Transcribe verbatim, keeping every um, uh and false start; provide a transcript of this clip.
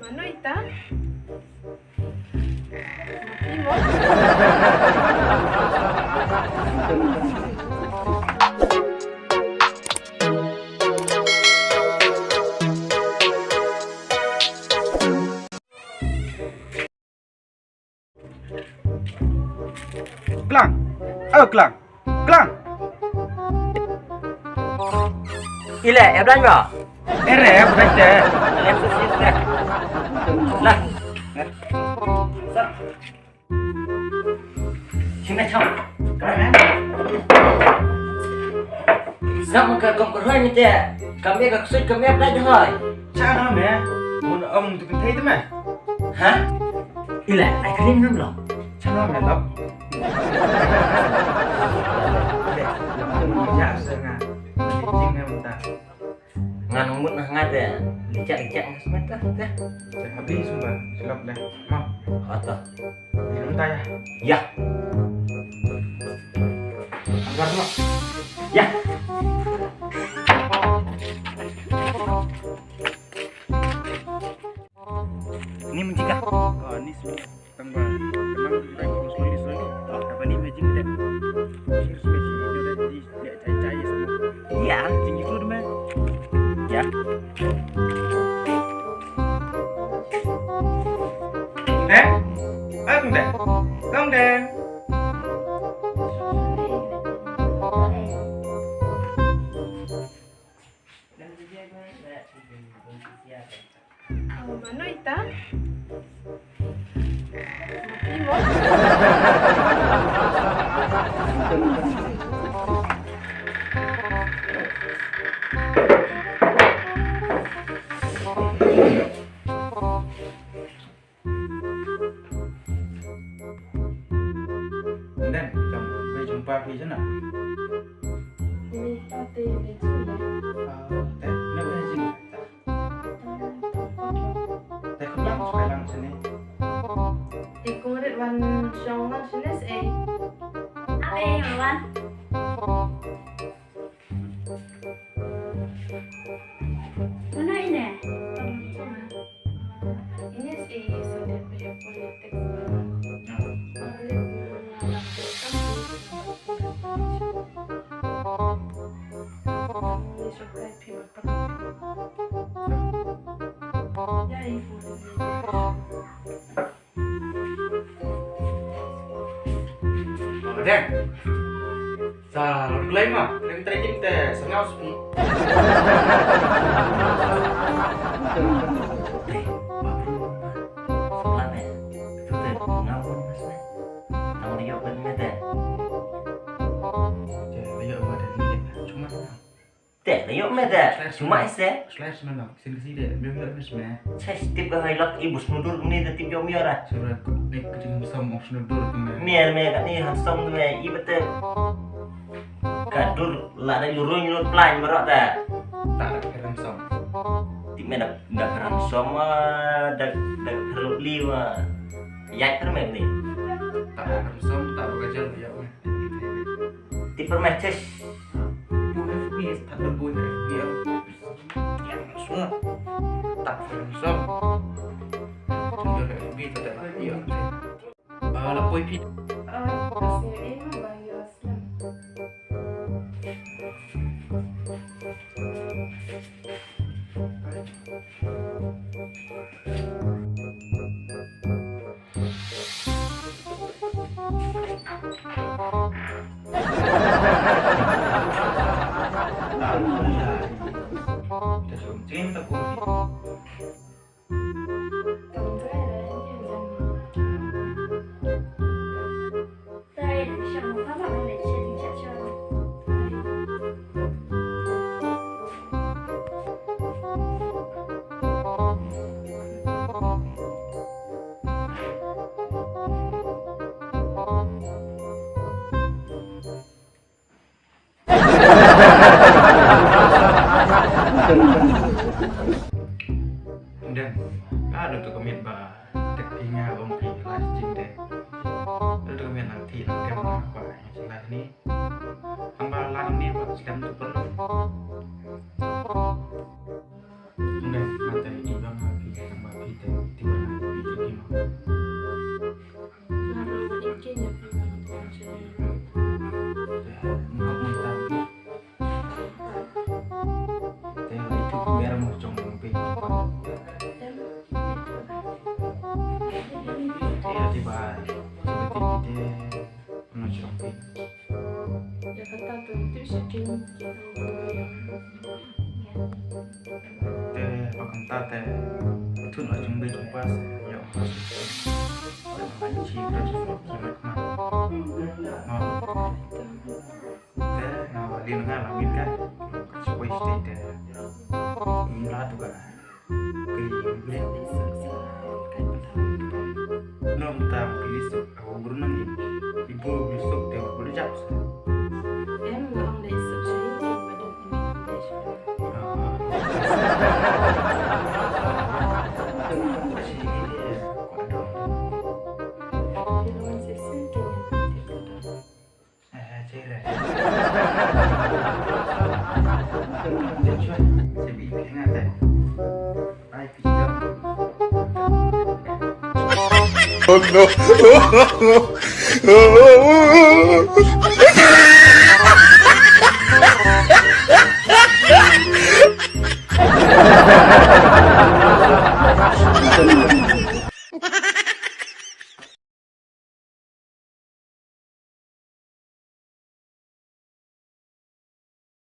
Mano ita? Mati mo? Klang. Oh, Klang. Klang. Ile, ïa blan ba? Ere, ïa blan te. Ile, susit te. Lah. Sir. Sini, cham. Klang, eh? Sir, ka kong ka roi ni te. Kam ïa ka ksut, kam ïa blan te hoi. Cha na me. Mun ong tu kan thei te me. Ha? Ile, ai kring nam lo. Chano me lap. Ngan mut na nga de. Lijak lijak ngas met lah de. Habis sumpah, silap deh. Mau. Oto. Minum ta ya. Ya. Angkat no. Ya. Ni menjika. Oh, ni semua. Tang ba, tang ba, slowly, slowly. Apa ni imagine deh. Imagine deh, di, di, di, di, di, di. Iya, jing itu deh, meh. Ya. Deh? Ah, deh. Dong, deh. Mano ita? Mati mo? Nden, jam, wei jumpa phi jana. Ni pate ni jin ya. Ah, te, ne wei jin. Te kham lang, sukai lang sini. Te kum rit wan shong lang sini sei. Ape, wan. Mano ine? Ine si Sunday prayer for your text. Ya, ibu. Deng. Sa lor klei ma, deng trekking te sengau spi. Te, ma pru ma. Sebelah ne. Itu te ngau pun mas ne. Tang dio ben me te. Te dio ma te ni cuma. Te, la ïoh me te. Shuwa ise. Slash me no. Sin si de. Me me me me. Sa tip ka hai lak i bus nudur ni te tip ïoh me ora. Sura ko ne ka jing sam ong nudur me. Me me ka ni han sam me i bete. Ka dur la da yuru ni lut plan me ro te. Ta da ka ran sam. Tip me da da ka ran sam ma da da ka lut li ma. Ïa ka me ni. Ta da ka ran sam ta da ka jal ïa me. Tip me tes. F B is tak berbuat F B yang yang semua tak langsung. Tunjuk F B tak ada lagi ya. Ah, lapor P. Ah, masih ini bang Yosman. Dang, ka dei tu ka miet ba tek ïa nga ong phi la jing de. Dei tu ka miet nang thi nang kem nang kwah ïa nga sha la ni. Tang ba la ni ba slem tu pun. Ngan mata i bang ha phi tang ba phi te Tun la jong bei jong pas, ïa pas. Ïa pas chi ka chi sop chi mat ma. Ma. Te na wa lin nga la min ka. Ka chi wei state te. Min la tu ka. Kri min. Nom tam kri sop. Awo guru nang i. Ibu kri sop te guru jap sa. Em ngam dei sop sini, ibu dei sop. Oh no.